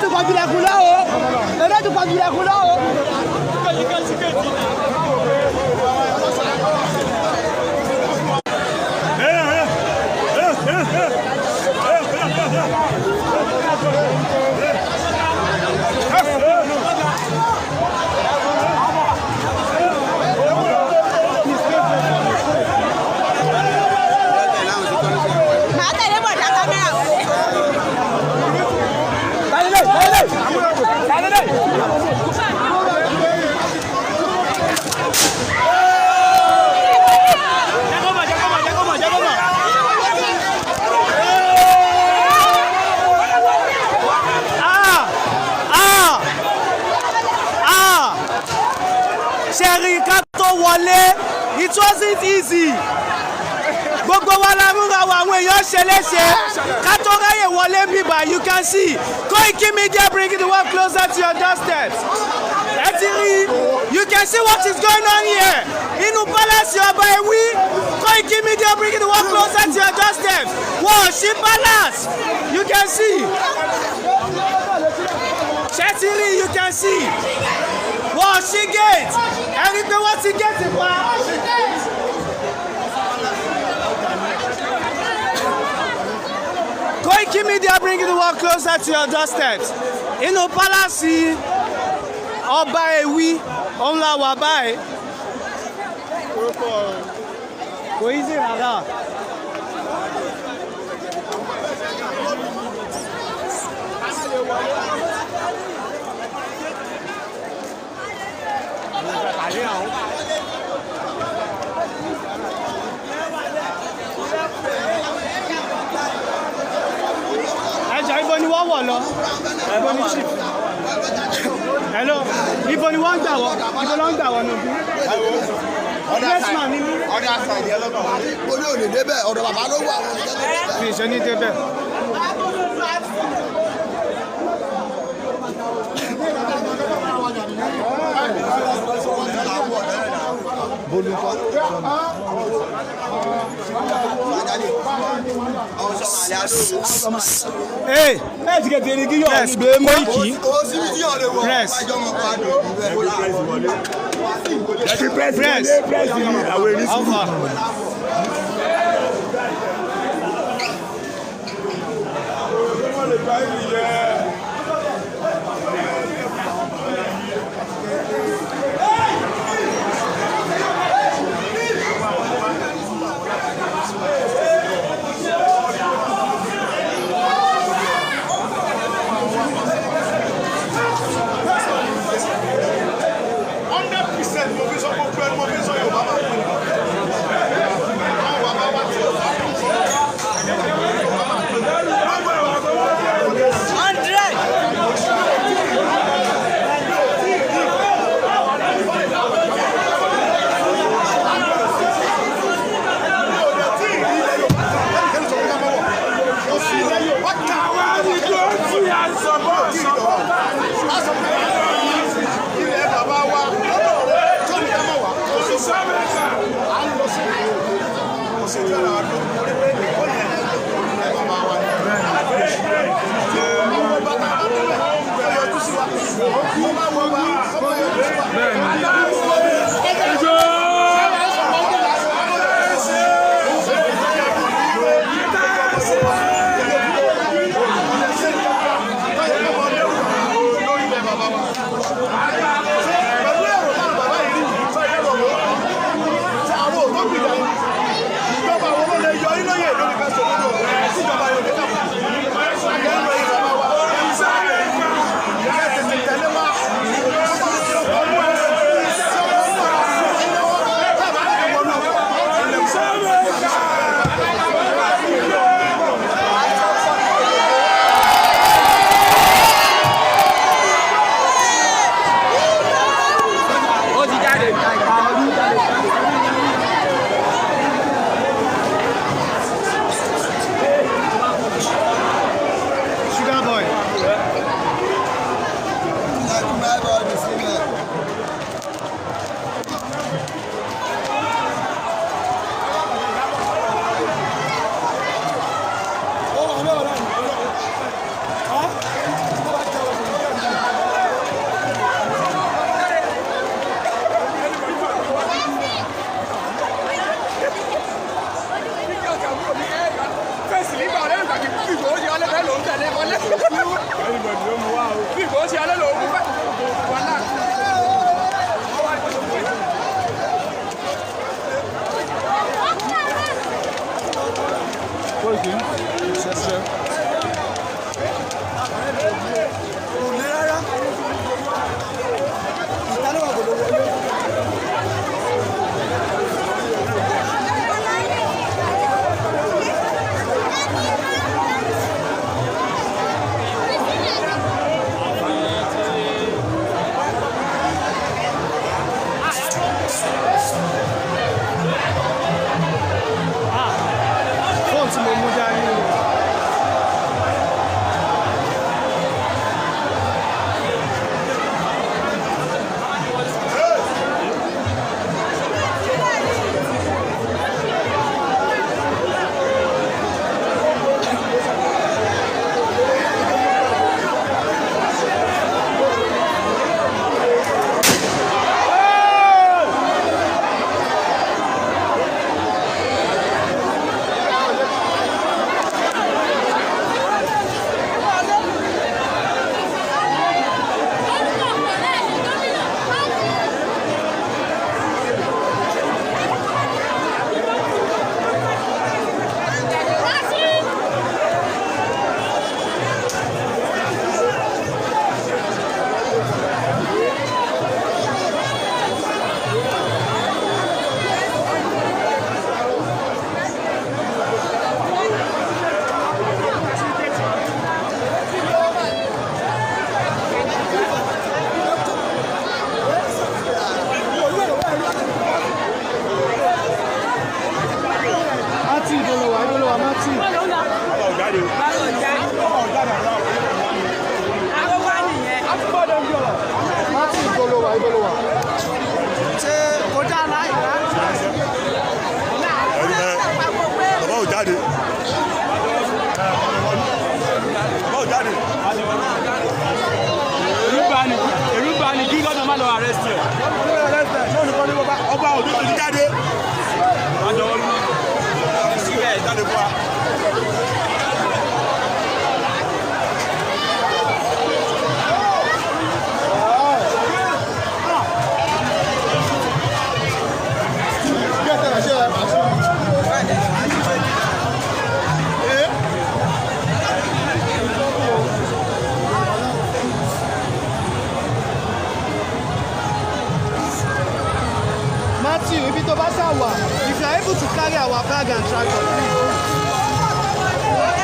Ti pọ̀jù lẹ̀kùn lọ o. Èrò ti pọ̀jù lẹ̀kùn lọ o. Màá tẹ̀lé bọ̀dá kámẹ́rà wọlé. Ah! Ah! Ah! Ṣé rí ká tó wọlé, it wasn't easy. Gbogbo wa la múra wa, àwọn èèyàn ṣe léṣe ká tó ráyè wọlé bíbá. You can see Koiki Media bringing the world closer to your doorsteps. Ẹ ti rí, you can see what is going on here inú palace ọba Ewì. Koiki Media bringing the world closer to your doorsteps. Wọ́n ò sí palace, you can see. Ṣé ti rí? You can see, wọ́n ò sí gate, ẹni pé wọ́n ti gate pa. Koiki Media bringing the world closer to your doorsteps. Inú palace ọba Ewì òun la wà báyìí. Kò easy rárá. Ẹja, ibo ni wọ́n wọ̀ lọ? Ibo ni chief? Hello, ibo ni wọ́n ń gbà wọ́? Ibo ló ń gbà wọ́ nù bí? Yes, ni mí. Olú ò lè débẹ̀, ọ̀dọ̀ bàbá ló wà, wọn ò jẹ́ kó débẹ̀. Mi ṣe ní débẹ̀. Hey, yes, Koiki, press, press, how far? 100% mo fi sọ, gbogbo ẹni mo fi sọ, Yorùbá máa pín in. Àwọn bàbá wa tí ó bá kàn sọ, Yorùbá máa pín in. Wọlé. Bí kò ṣe alẹ́ lòun fẹ́. Wàhálà. Kò le rárá. Ìtàlẹ́wà kò lè wọlé. Fóònù tí mo mú dání o. Martin Ibolowa, Ibolowa Martin. Martin Ibolowa, Ibolowa. Ṣé kò dá láì rárá? Bàbá ò jáde. Bàbá ò jáde. Èrú bá ní kí gọ́dọ̀ má lọ arrest ẹ̀. Ọba ò ní ti jáde. Jáde fún wa. Matthew, ibi tó bá ṣà wà, if you are able to carry our bag and tractor, please do.